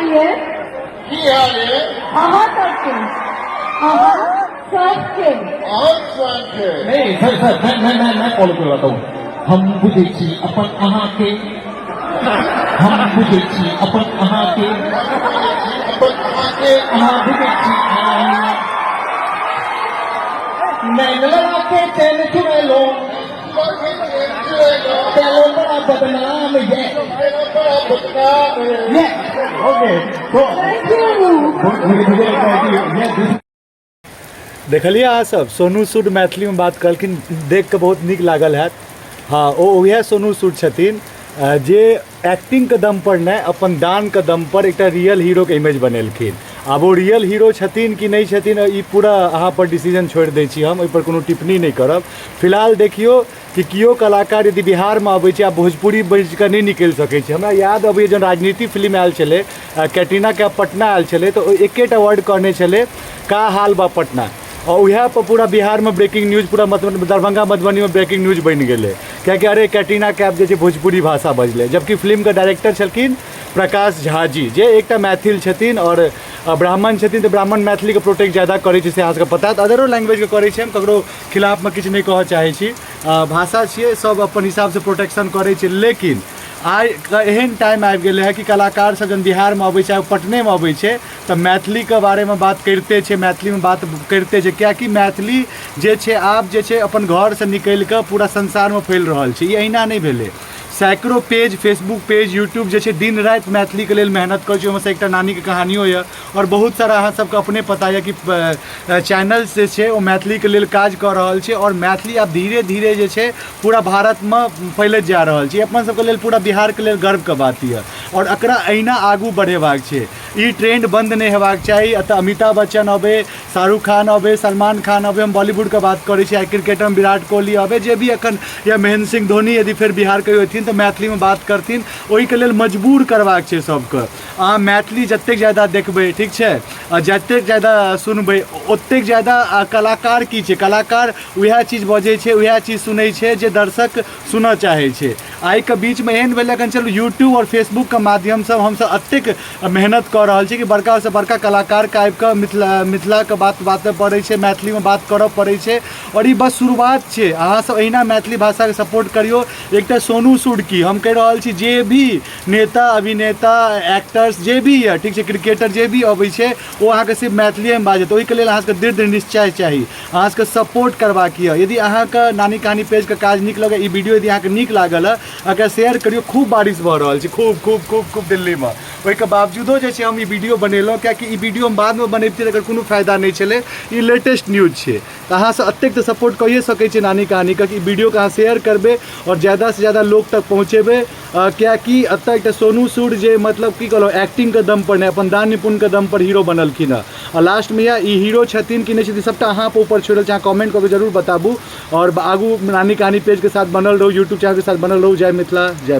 हाल ये? की हाल ये? अहाँ सबके, अहाँ सबके। अहाँ सबके। नहीं सर, सर, मैं मैं मैं मैं फॉलो करवाता हूँ। हम बुझै छी अपन अहाँ के, हम बुझै छी अपन अहाँ के, अपन अहाँ के, अहाँ बुझै छी अहाँ। नैन लड़ा के चैन चुरेलो, चलो बड़ा बदनाम ये, बड़ा बदनाम ये। ओके, तो thank you. मुझे मुझे लगता है कि ये देखलियै अहाँ सब सोनू सूद मैथिलीमे बात कहलखिन, देख कऽ बहुत नीक लागल हैत। हँ, ओ उएह सोनू सूद छथिन जे एक्टिंगके दम पर नहि, अपन दानके दम पर एकटा रियल हीरोके इमेज बनेलखिन। आब ओ रियल हीरो छथिन कि नहि छथिन, ई पूरा अहाँ पर डिसीजन छोड़ि दै छी, हम ओहिपर कोनो टिप्पणी नहि करब। फिलहाल देखियौ कि केओ कलाकार यदि बिहारमे अबै छै आ भोजपुरी बाजि कऽ नहि निकलि सकै छै। हमरा याद अबैए जहन राजनीति फिल्म आयल छलै, कैटरीना कैफ पटना आयल छलै, तऽ ओ एकेटा वर्ड कहने छलै, का हाल बा पटना, आओर उएह पर पूरा बिहारमे ब्रेकिंग न्यूज, पूरा दरभंगा मधुबनीमे ब्रेकिंग न्यूज बनि गेलै, कियाकि अरे कैटरीना कैफ जे छै भोजपुरी भाषा बजलै, जबकि फिल्मके डायरेक्टर छलखिन प्रकाश झा जी, जे एकटा मैथिल छथिन आओर ब्राह्मण छथिन, तऽ ब्राह्मण मैथिलीके प्रोटेक्ट ज्यादा करै छै, से अहाँ सबके पता हैत। अदरो लैंग्वेजके करै छै, हम ककरो खिलाफमे किछु नहि कहऽ चाहै छी, भाषा छियै, सब अपन हिसाबसँ प्रोटेक्शन करै छै। लेकिन आइ एहन टाइम आबि गेलै हँ कि कलाकार सब जहन बिहारमे अबै छै, पटनेमे अबै छै, तऽ मैथिलीके बारेमे बात करिते छै, मैथिलीमे बात करिते छै, किएकि मैथिली जे छै आब जे छै अपन घरसँ निकलि कऽ पूरा संसारमे फैल रहल छै। ई अहिना नहि भेलै। सैकड़ो पेज, फेसबुक पेज, यूट्यूब जे छै दिन राति मैथिलीके लेल मेहनत करै छै। ओहिमे एकटा नानीके कहानियो यऽ आओर बहुत सारा अहाँ सबके अपने पता यऽ कि चैनल जे छै ओ मैथिलीके लेल काज कऽ रहल छै, आओर मैथिली आब धीरे धीरे जे छै पूरा भारतमे फैलैत जा रहल छै। अपन सबके लेल, पूरा बिहारके लेल गर्वके बात यऽ आओर एकरा अहिना आगू बढ़ेबाक छै। ई ट्रेंड बन्द नहि हेबाक चाही। एतऽ अमिताभ बच्चन अबै, शाहरुख खान अबै, सलमान खान अबै, हम बॉलीवुडके बात करै छी, आइ क्रिकेटरमे विराट कोहली अबै, जे भी एखन, या महेन्द्र सिंह धोनी यदि फेर बिहार कहियो एथिन तऽ मैथिलीमे बात करथिन। ओहिके लेल मजबूर करबाक छै सबके। अहाँ मैथिली जतेक ज्यादा देखबै, ठीक छै, आ जतेक ज्यादा सुनबै, ओतेक ज्यादा कलाकार की छै, कलाकार उएह चीज बजै छै, उएह चीज सुनै छै जे दर्शक सुनऽ चाहै छै। आइके बीचमे एहन भेलै एखन, चलू यूट्यूब आओर फेसबुकके माध्यमसँ हमसभ एतेक मेहनत कऽ रहल छी कि बड़कासँ बड़का कलाकारके आबिकऽ मिथिलाके बात बाजऽ पड़ै छै, मैथिलीमे बात करऽ पड़ै छै। आओर ई बस शुरुआत छै। अहाँसभ अहिना मैथिली भाषाके सपोर्ट करियौ। एकटा सोनू सूद की हम कहि रहल छी, जे भी नेता, अभिनेता, एक्टर्स जे भी यऽ, ठीक छै, क्रिकेटर जे भी अबै छै, ओ अहाँके सिर्फ मैथिलीएमे बाजत। ओहिके लेल अहाँ सबके दृढ़ निश्चय चाही, अहाँ सबके सपोर्ट करबाक यऽ। यदि अहाँके नानी कहानी पेजके काज नीक लगै, ई वीडियो यदि अहाँके नीक लागल हँ, एकरा शेयर करियौ। खूब बारिश भऽ रहल छै, खूब खूब खूब खूब दिल्लीमे, ओहिके बावजूदो जे छै हम ई वीडियो बनेलहुँ, कियाकि ई वीडियो हम बादमे बनैबतियै तऽ एकर कोनो फायदा नहि छलै। ई लेटेस्ट न्यूज छै, तऽ अहाँ सब एतेक तऽ सपोर्ट कइए सकै छियै नानी कहानीके कि ई वीडियोके अहाँ शेयर करबै आओर ज्यादासँ ज्यादा लोक तक पहुँचेबै, कियाकि एतऽ एकटा सोनू सूद जे मतलब की कहलहुँ एक्टिंगके दम पर नहि, अपन दान निपुणके दम पर हीरो बनलखिन हँ। आ लास्टमे इएह, ई हीरो छथिन कि नहि छथिन, सबटा अहाँ पर ऊपर छोड़ि रहल छी। अहाँ कमेंट कऽ के जरूर बताबू आओर आगू नानी कहानी पेजके साथ बनल रहू, यूट्यूब चैनलके साथ बनल रहू। जय मिथिला, जय।